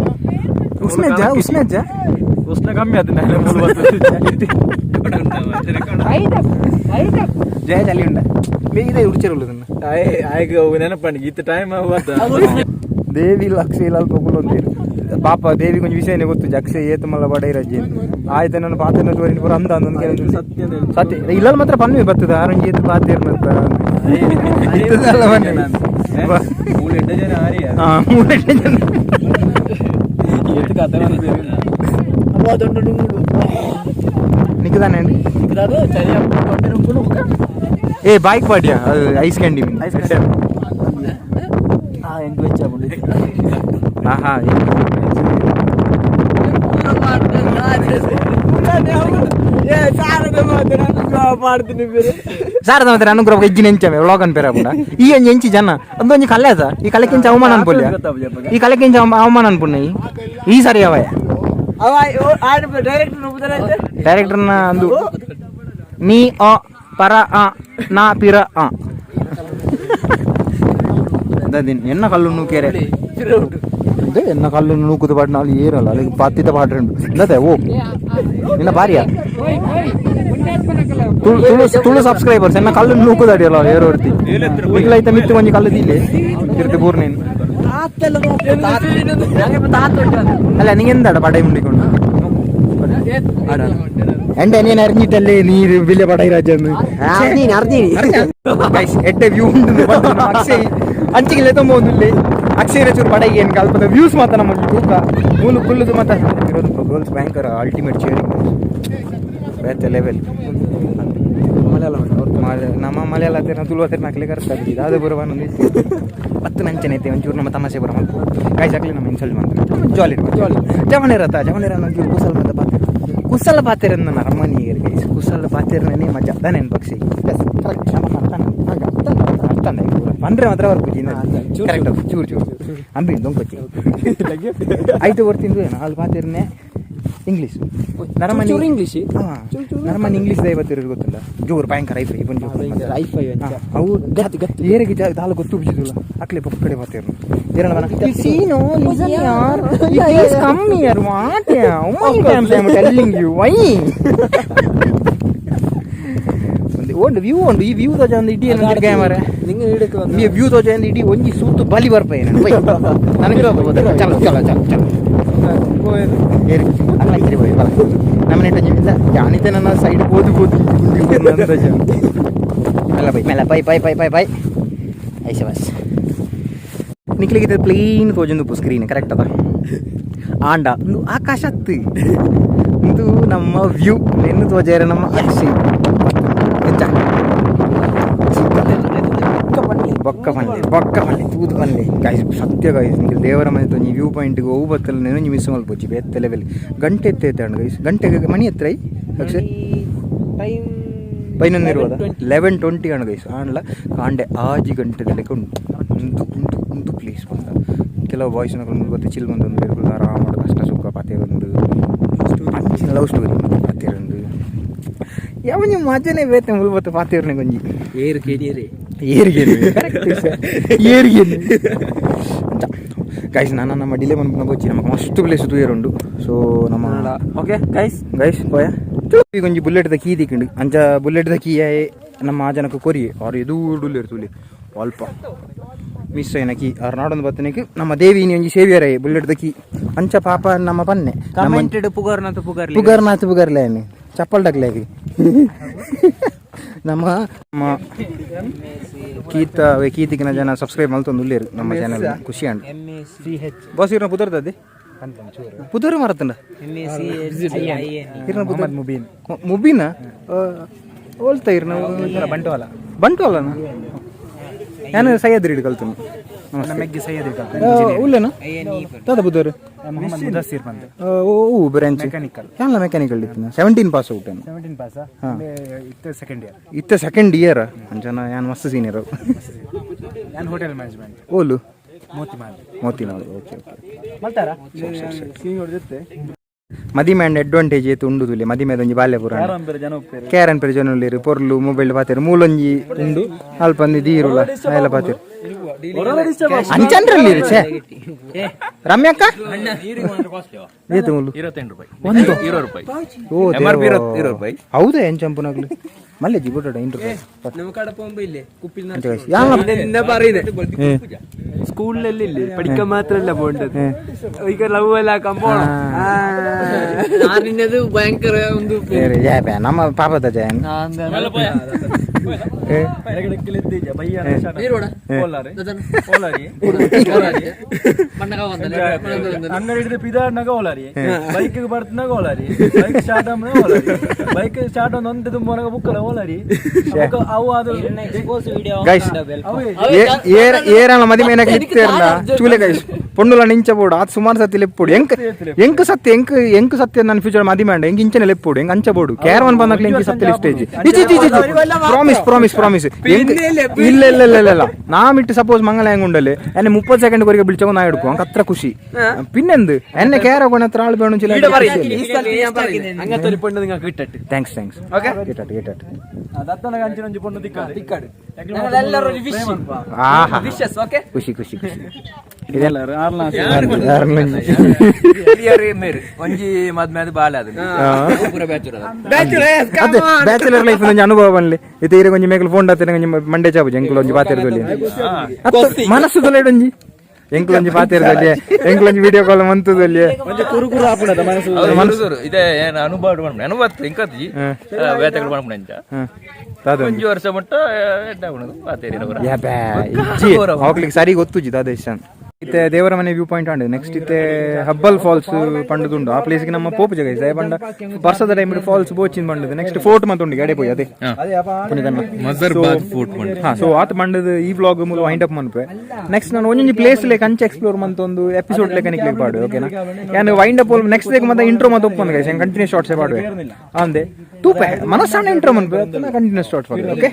ಉಷ್ಣ ಅಜ್ಜ, ಉಷ್ಣ ಅಜ್ಜ. ಉಷ್ಣ ಕಮ್ಮಿ ಆಯ್ತು ನಾಳೆ ಮೂರು ಬರ್ತದೆ. ಜಯ ಚಳಿ ಉಂಡ ಇದೇ ಉಡ್ಚಿರುಳ್ಳದನ್ನ. ಆಯ್ಕೆ ನೆನಪಂడి ಇತ್ತ ಟೈಮ್. ದೇವಿ ಇಲ್ಲ, ಅಕ್ಷಯ ಇಲ್ಲ, ಅಲ್ಪ ಕುಲ್ಲೊಂದೇರು ಪಾಪ. ದೇವಿ ಕೊಂಚ ವಿಷಯನೇ ಗೊತ್ತು, ಅಕ್ಷಯ್ ಏತು ಮಲ್ಲ ಬಡ ಇರಜ್ಜಿ ಆಯ್ತು. ನನ್ನ ಪಾತ್ರ ತೋರಿನ ಪೂರ ಅಂದ ಅಂದ. ಸತ್ಯ. ಸತ್ಯ ಇಲ್ಲ ಮಾತ್ರ ಪನ್ವೆ ಬರ್ತದೆ ಆರಂಜಿ ಏತು ಪಾತ್ರ ಇತ್ತದಲ್ಲ ಬನ್ನಿ. ಮೂರು ಎಡ್ಡ ಜನ ಆರಿ. ಹಾ, ಮೂರೆಡ್ಡೆ ಜನ. ಎತ್ತು ಕತೆ. ನಿಕ್ಕದಾನೆ. ಏ ಬಾಯ್ಕ್ ಪಾಡ್ಯ ಅದು ಐಸ್ ಕ್ಯಾಂಡಿ. ಹಾ ಹಾ. ಸಾರದ ಮಾತ್ರ ಅನುಗ್ರಹ ಇಜ್ಜಿ ನೆಂಚಮೆ ವ್ಲಾಗ್ ಅನ್ಪೇರ ಪುಂಡ. ಈ ಒಂಜಿ ಎಂಚಿ ಜನ ಅಂದೊಂಜಿ ಕಲ್ಯಾಸ ಈ ಕಲೆಕ್ಕಿಂಚ ಅವಮಾನ ಅನ್ಪೊಲ್ಯ. ಈ ಕಲೆಕ್ಕಿಂಚ ಅವಮಾನ ಅನ್ಪುಣ್ಣ. ಈ ಈ ಸರಿ ಅವಯ ಡೈರೆಕ್ಟರ್ನ ಅಂದು ನೀ ಅ ಪರ ಅ ನಾ ಪಿರ ಅ ದದಿನ್ ಎನ್ನ ಕಲ್ಲು ನೂಕೇರೆ ಇದೆ ಎನ್ನ ಕಲ್ಲು ನೂಕುದು ಪಾಡ್ ನಾಳು ಏರಲ್ಲ ಅಲ್ಲಿಗೆ ಪತ್ತಿದ ಪಾಡ್ರಂಡು ಇಲ್ಲದೆ. ಓ ನಿನ್ನ ಭಾರಿಯ ತುಳು ತುಳು ತುಳು ಸಬ್ಸ್ಕ್ರೈಬರ್ಸ್ ಎನ್ನ ಕಲ್ಲು ನೂಕುದಾಡಿಯಲ್ಲ ಏರೋ ಹೊರ್ತಿ ಇಲ್ಲ ಐತ ಮಿತ್ತು ಒಂಜಿ ಕಲ್ಲು ದಿಲ್ಲೆ ತಿರ್ತಿ ಬೂರ್ನೇನು ಅಲ್ಲ. ನಿಂಗೆ ಎಂದಾಡ ಪಡೈ ಮುಂಡಿಕೊಂಡು ಎಂಡ ನೀನು ಅರಿഞ്ഞിട്ടല്ലേ ನೀರು ಬಿಲ್ಲೆ ಪಡೈ ರಾಜನ್ನು ಎಡ್ಡೆ ವ್ಯೂ ಉಂಟು. ಅಕ್ಷಯ್ ಅಂಚಿಗೆ ತೊಂಬೊಂದುಲ್ಲೆ. ಅಕ್ಷಯ್ ಚೂರು ಪಡೈ ಏನು ಕಲ್ಪದ ವ್ಯೂಸ್ ಮಾತ್ರ ನಮ್ಮ ತೂಕ ಮೂಲು ಕುಲ್ಲುದು ಮಾತ್ರ ಇರೋದು. ಗರ್ಲ್ಸ್ ಭಯಂಕರ ಅಲ್ಟಿಮೇಟ್ ಚೇರಿಂಗ್ ಬೇತೆ ಲೆವೆಲ್. ನಮ್ಮ ಮಲಯಾಳ ಹತ್ತಿರ ತುಳು ಹತ್ತಿರ ನಾಕ್ಲೆ ಕರ್ತಾ ಇದಾದ ಬರುವ ಪತ್ತು ನಂಚನೆ ಐತೆ. ಒಂಚೂರು ನಮ್ಮ ತಮಾಷೆ ಬರ ಮಲ್ಪ ಕಾಯಿ ಹಾಕ್ಲಿ ನಮ್ಮ ಇನ್ಸಲ್ಟ್ ಮಾಡ್ತಾರೆ. ಜಾಲಿ ಜಾಲಿ ಜವನೇರತ್ತ ಜವನೇರ ಒಂಚೂರು ಕುಸಲ್ ಮತ್ತೆ ಪಾತಿರ ಕುಸಲ ಪಾತಿರ ನನ್ನ ಅರಮನೆ ಗೈಸ್. ಕುಸಲ ಪಾತಿರನೇ ಮಜಾ ತಾನೆ ಪಕ್ಷಿ. ಕರೆಕ್ಟ್ ಅರ್ಥ ಪಂಡ್ರೆ ಮಾತ್ರ ಬರ್ಪುಜಿ. ಕರೆಕ್ಟ್, ಚೂರು ಚೂರು ಅಂಬಿ ದೊಂಕೊಚ್ಚಿ ಐದು ಬರ್ತಿಂದು ನಾಲ್ ಪಾತಿರನೆ ಇಂಗ್ಲೀಷ್ ನರಮನಿ. ಇಂಗ್ಲೀಷ್. ನರಮನಿ ಇಂಗ್ಲೀಷ್ ದೈವತ್ತಿರೋದು ಗೊತ್ತಿಲ್ಲ. ಜೋರು ಭಯಂಕರ ಐಫೈ ಇವನ್ ಜೋರು. ಐಫೈ. ಅವು ಏರಿಗೆ ದಾಲ ಗೊತ್ತು ಬಿಜಿದುಲ್ಲ ಅಕ್ಲೆ ಪೊಕ್ಕಡೆ ಪಾತಿರ್ನು See, no, listen, yaar. You please come here. What? How many times I am telling you? Why? ಒಂದು ಒಂದು ವ್ಯೂ ಉಂಡು. ಈ ವ್ಯೂ ತೋಜ ಒಂದು ಇಡೀ ಕ್ಯಾಮರಾ. ನಿಂಗೆ ಇಡಕ್ಕೆ. ಈ ವ್ಯೂ ತೋಜ ಒಂದು ಇಡೀ ಒಂಜಿ ಸೂತು ಬಲಿ ಬರ್ಪ ನನಗೆ. ಚಲೋ ಚಲೋ ಚಲೋ ಚಲೋ ಏರಿ ಅಲ್ಲ ಇರಿ ಹೋಯ್ ಬಲ ನಮ್ಮ ನೆಟ್ಟ ಇಲ್ಲ ಜಾನಿತೆ ನನ್ನ ಸೈಡ್ ಬೋದು ಬೋದು ಮೆಲ್ಲ ಬೈ ಮೆಲ್ಲ bye bye bye bye bye ಐಸೆ bus. ನಿಕ್ಲಿಗೆ plane ತೋಜೊಂದು screen correct ಅದ. ಆಂಡ ಒಂದು ಆಕಾಶ ಅತ್ತು ಇದು ನಮ್ಮ ವ್ಯೂ ಎನ್ನು ತೋಜಾರ ನಮ್ಮ ಅಕ್ಷಿ ಎಂಚ ಬೊಕ್ಕ ಪನ್ಲೆ ಬೊಕ್ಕ ಪನ್ಲೆ ತೂದು ಪನ್ಲೆ ಗೈಸ್. ಸತ್ಯ ಗೈಸ್, ನಿಖಿಲ್ ದೇವರ ಮನೆ ತೊಂಜಿ ವ್ಯೂ ಪಾಯಿಂಟ್ಗೆ ಅವು ಬತ್ತಲ್ಲ ನೆನೊಂಜಿ ಮಿಸ್ ಮಲ್ಪೊಚ್ಚಿ ಬೇತೆ ಲೆವೆಲ್. ಗಂಟೆ ಎತ್ತ ಗೈಸ್? ಗಂಟೆಗೆ ಮಣಿ ಎತ್ತರ I Akshay? Time. 11 ಇರುವುದ? 11:20 ಅಣ್ಣ ಗೈಸ್. ಆಂಡ್ಲ ಕಾಂಡೆ ಆಜಿ ಗಂಟೆ ಲೆಕ್ಕ ಉಂಟು. ಉಂದು ಉಂದು ಉಂದು ಪ್ಲೇಸ್ ಬಂದ ಕೆಲವು ಬಾಯ್ಸ್ ನಕಲು ಮುಂದೆ ಚಿಲ್ ಬಂದೊಂದು ಬೇರೆ ಆರಾಮ ಕಷ್ಟ ಸುಖ ಪಾತಿರೊಂದು ಅಂಚಿನ ಲವ್ ಸ್ಟೋರಿ ಪಾತಿರೊಂದು ಯಾವ ನಿಮ್ಮ ಮಜನೆ ಬೇತೆ ಮುಲ್ಬತ್ತು ಪಾತಿರ್ನೆ ಕೊಂಜಿ. ಏರು ಕೇಳಿಯರಿ. ಏರಿಗೆ ಏರಿಗೆ ಅಂಚ ಗೈಸ್. ನಾನು ನಮ್ಮ ಡಿಲೇ ಮನ್ಪುನ ಬೊಚ್ಚಿ ನಮಕ್ ಮಸ್ತ್ ಪ್ಲೇಸ್ ತೂಯರುಂಡು. ಸೊ ನಮ್ಮ okay guys. Guys ಪೋಯ. ಈಗ ಒಂಜಿ ಬುಲೆಟ್ ದ ಕೀ ದಿಕ್ಕಿಂಡು. ಅಂಚ ಬುಲೆಟ್ ದ ಕೀ ನಮ್ಮ ಆ ಜನಕ್ಕೆ ಕೊರಿ ಅವ್ರು ಎದು ಉಡುಲ್ಲೇರು ತೂಲಿ ಅಲ್ಪ ಮಿಸ್ ಆಯ್ನ ಕೀ ಅವ್ರು ನಾಡೊಂದು ಬತ್ತನಿಗೆ ನಮ್ಮ ದೇವಿ ಒಂಜಿ ಸೇವಿಯರ್ ಬುಲೆಟ್ ದ ಕೀ. ಅಂಚ ಪಾಪ ನಮ್ಮ ಪನ್ನೆ ನಮ್ಮ ಕಮೆಂಟೆಡ್ ಪುಗರ್ನಾಥ ಪುಗರ್ಲಿ. ಪುಗರ್ನಾಥ್ ಪುಗರ್ಲೆ ಚಪ್ಪಲ್ ಡಕ್ಲೆ ನಮ್ಮ ನಮ್ಮ ಕೀತ ಕೀತಿಗಿನ ಜನ ಸಬ್ಸ್ಕ್ರೈಬ್ ಮಲ್ತೊಂದು ಉಲ್ಲೇರು ನಮ್ಮ ಚಾನಲ್. ಖುಷಿ ಅಂಡ್ ಬಾಸ್ ಇರ್ನ ಪುದರ್ದದ್ದೆ ಪುದರ್ ಮರತಂಡ ಇರ್ನ ಪುದರ್ ಮುಬೀನ್. ಮುಬೀನ ಓಲ್ತ ಇರ್ನ? ಬಂಟ್ವಾಲ. ಬಂಟ್ವಾಲನ? ನಾನು ಸಹ್ಯಾದ್ರಿ ಕಲ್ತನು. ಮೆಗ್ಗಿ ಸೈಯದ್. ಉಲ್ಲೇನ ದಾದ ಪುದರ್? ಮೊಹಮ್ಮದ್ ಮುದಸ್ಸಿರ್ ಬಂದು. ಓ ಬ್ರಾಂಚ್? ಮೆಕ್ಯಾನಿಕಲ್. ಯಾನ್ಲ ಮೆಕ್ಯಾನಿಕಲ್ ಇತ್ತಿನ. 17 ಪಾಸ್ ಔಟ್. 17 ಪಾಸ, ಇತ್ತ ಸೆಕೆಂಡ್ ಇಯರ್. ಇತ್ತ ಸೆಕೆಂಡ್ ಇಯರ್. ಅಂಚನ ಯಾನ್ ಮಸ್ತ್ ಸೀನಿಯರ್. ನಾನು ಹೋಟೆಲ್ ಮ್ಯಾನೇಜ್ಮೆಂಟ್. ಓಲು? ಮೋತಿನಾಳು. Okay okay. ಮದಿಮೆ ಅಂಡ್ ಅಡ್ವಾಂಟೇಜ್ ಏತು ಉಂಡು ತುಲೆ. ಮದಿಮೆದ ಒಂಜಿ ಬಾಲ್ಯ ಪುರಾಣ. ಜನ ಉಪ್ಪೇರು. ಕ್ಯಾರನ್ ಪೆರಿ ಜನೊಲ್ಲೇರು ಪೊರ್ಲು ಮೊಬೈಲ್ ಪಾತೆರು. ಮೂಲೊಂಜಿ ಉಂಡು ಅಲ್ಪಂದಿ ದೀರುಲ ಅಯಲ ಪಾತೆರು. ಅಂಚಂದ್ರಲ್ಲಿ ಛೇ ರಮ್ಯಕ್ಕ ಏತು ಮುಲು? 28 ರೂಪಾಯಿ. ಒಂದು 20 ರೂಪಾಯಿ. ಓ MRP ದೇವಾ. 20 ರೂಪಾಯಿ. ಹೌದಾ? ಎಂಚಂಪುನಾಗ್ಲು ಮಲ್ಲೆ ಜಿ ಬಿಟ್ಟಡ ಇಂಟ್ರು. ನಮ್ಮ ಕಡೆ ಪೊಂಬ ಇಲ್ಲೇ ಕುಪ್ಪಿಲ್. ಸ್ಕೂಲಲ್ಲಿ ಇಲ್ಲಿ ಪಡಿಕ ಮಾತ್ರ ಅಲ್ಲ ಬೋಂಡದ್ದು, ಈಗ ಲವ್ ಎಲ್ಲ ಕಂಪೌಂಡ್. ನಿನ್ನದು ಭಯಂಕರ ಒಂದು. ನಮ್ಮ ಪಾಪದ ಜಯನ್. ಅಂಗಡಿ ಹಿಡಿದು ಪಿದಾಡ್ನಾಗ ಓಲಾರಿ, ಬೈಕ್ ಬರ್ತನಾಗ ಓಲಾರಿ, ಬೈಕ್ ಸ್ಟಾರ್ಟ್ ಆಮ್ನಾಗ ಓಲಾರಿ, ಬೈಕ್ ಸ್ಟಾರ್ಟ್ ಒಂದು ಒಂದೇ ತುಂಬಾನಾಗ ಬುಕ್ಕಲ್ಲ ಓಲಾರಿ ಬುಕ್ಕ ಅವು ಅದು. ಗೈಸ್, ಏರನ ಮದಿಮೇನ ಇತ್ತೇರ್ನ ಚೂಲೆ ಗೈಸ್, ಪೊಣ್ಣುಲ ನಿಂಚ ಬೋಡು. ಆತ್ ಸುಮಾರು ಸತಿ ಲೆಪ್ಪುಡು. ಎಂಕ್ ಎಂಕ್ ಸತ್ಯ ಎಂಕ್ ಎಂಕ್ ಸತ್ಯ ನನ್ನ ಫ್ಯೂಚರ್ ಮದಿಮೆ ಅಂಡ ಎಂಕ್ ಇಂಚನೆ ಲೆಪ್ಪುಡು. ಎಂಕ್ ಅಂಚ ಬೋಡು. ಕ್ಯಾರವನ್ ಬಂದಾಗ್ಲೆ ಎಂಕ್ ಸತ್ಯ ಸ್ಟೇಜ್. Promise promise promise. ಇಲ್ಲ ಇಲ್ಲ ಇಲ್ಲ ಇಲ್ಲ ಇಲ್ಲ. ನಾ ಮಿಟ್ಟು ಸಪೋಸ್ ಮಂಗಲ ಹೆಂಗ್ ಉಂಡಲೆ ಎನ್ನೆ 30 ಸೆಕೆಂಡ್ ಕೊರಿಗೆ ಬಿಳ್ಚಕೊ ನಾ ಹಿಡ್ಕೊ. ಅಂಕ ಹತ್ರ ಖುಷಿ ಪಿನ್ನೆಂದು ಎನ್ನೆ ಕ್ಯಾರ ಕೊಣ ಹತ್ರ ಆಳು ಬೇಣು. ಅಂಗತ್ತೊರಿ ಪೊಣ್ಣು ನಿಂಗೆ ಕಿಟ್ಟಟ್ಟು. Thanks thanks. ಗಿಟಾಟ್ ಗಿಟಾಟ್. ದತ್ತನ ಅಂಚಿನ ಒಂಜಿ ಪೊಣ್ಣು ತಿಕ್ಕಾಡು ತಿಕ್ಕಾಡು. ಆಹಾ, ಖುಷಿ ಖುಷಿ ಖುಷಿ. ಇದೆಲ್ಲ ಒಂಜಿ ಮದ್ಮೆ ಅದು ಬಾಲ ಅದು. ಅದೇ ಬ್ಯಾಚುಲರ್ ಲೈಫ್ ಒಂಜಿ ಅನುಭವ ಬನ್ಲಿ. ಇತ್ತೆ ಇರೆ ಒಂಜಿ ಮೇಕಲ್ ಫೋನ್ ಡಾತಿನ ಒಂಜಿ ಮಂಡೆ ಚಾಪು ಎಂಕುಲು ಒಂಜಿ ಪಾತೆರ್ದೊಲಿ. ಮನಸ್ಸು ತೊಲೆಡೊಂಜಿ ಎಂಕುಲು ಒಂಜಿ ಪಾತೆರ್ದೊಲಿ, ಎಂಕುಲು ಒಂಜಿ ವಿಡಿಯೋ ಕಾಲ್ ಮಂತುದೊಲಿ. ಕುರು ಕುರು ಆಪುಣದ ಮನಸ್ಸು. ಇದೇ ಏನು ಅನುಭವ ಮಾಡ್ಬಿಡ ಅನುಭವ ಇಂಕತ್ಜಿ ಬೇತೆಗಳು ಮಾಡ್ಬಿಡ ಅಂಚ. ದಾದ? ಒಂಜಿ ವರ್ಷ ಮಟ್ಟ ಎಡ್ಡೆ ಆಪುಣದು ಪಾತೇರಿ. ಯಾ ಬ್ಯಾ ಇಜ್ಜಿ, ಹೋಗ್ಲಿಕ್ಕೆ ಸರಿ ಗೊತ್ತುಜಿ ದಾದ. ಇತ್ತೆ ದೇವರ ಮನೆ ವ್ಯೂ ಪಾಯಿಂಟ್ ಆಂಡ್ ನೆಕ್ಸ್ಟ್ ಇತ್ತೆ ಹಬ್ಬಲ್ ಫಾಲ್ಸ್ ಪಂಡದುಂಡು. ಆ ಪ್ಲೇಸ್ಗೆ ನಮ್ಮ ಪೋಪು ಜಾಗ ಇದೆ ಪಂಡ ಬರ್ಸದ ಟೈಮ್ ಫಾಲ್ಸ್ ಬೋಚಿನ್ ಪಂಡದು. ನೆಕ್ಸ್ಟ್ ಫೋರ್ಟ್ ಮತ್ತುಂಡು ಗಡೆ ಪೋಯಿ ಅದೇ ಮಜರ್ಬಾದ್ ಫೋರ್ಟ್. ಹಾ, ಸೊ ಆತ ಮಂಡದ ಈ ವ್ಲಾಗ್ ಮೂಲ ವೈಂಡ್ ಅಪ್ ಮನ್ಪೆ. ನೆಕ್ಸ್ಟ್ ನಾನು ಒಂಜೊಂಜಿ ಪ್ಲೇಸ್ ಲೇಕ್ ಅಂಚ ಎಕ್ಸ್ಪ್ಲೋರ್ ಮಂತ ಒಂದು ಎಪಿಸೋಡ್ ಲೇಖ ನಿಕ್ಲಿಕ್ ಪಾಡು, ಓಕೆನಾ? ಯಾನ್ ವೈಂಡ್ ಅಪ್ ನೆಕ್ಸ್ಟ್ ಡೇ ಮತ್ತೆ ಇಂಟ್ರೋ ಮತ್ತೆ ಒಪ್ಪಂದು ಗೈಸ್. ಕಂಟಿನ್ಯೂ ಶಾರ್ಟ್ಸ್ ಪಾಡುವೆ ಅಂದೆ ತೂಪೆ ಮನಸ್ಸಣ್ಣ ಇಂಟ್ರೋ ಮನ್ಪೆ, ಕಂಟಿನ್ಯೂ ಶಾರ್ಟ್ಸ್ ಪಾಡುವೆ, ಓಕೆ.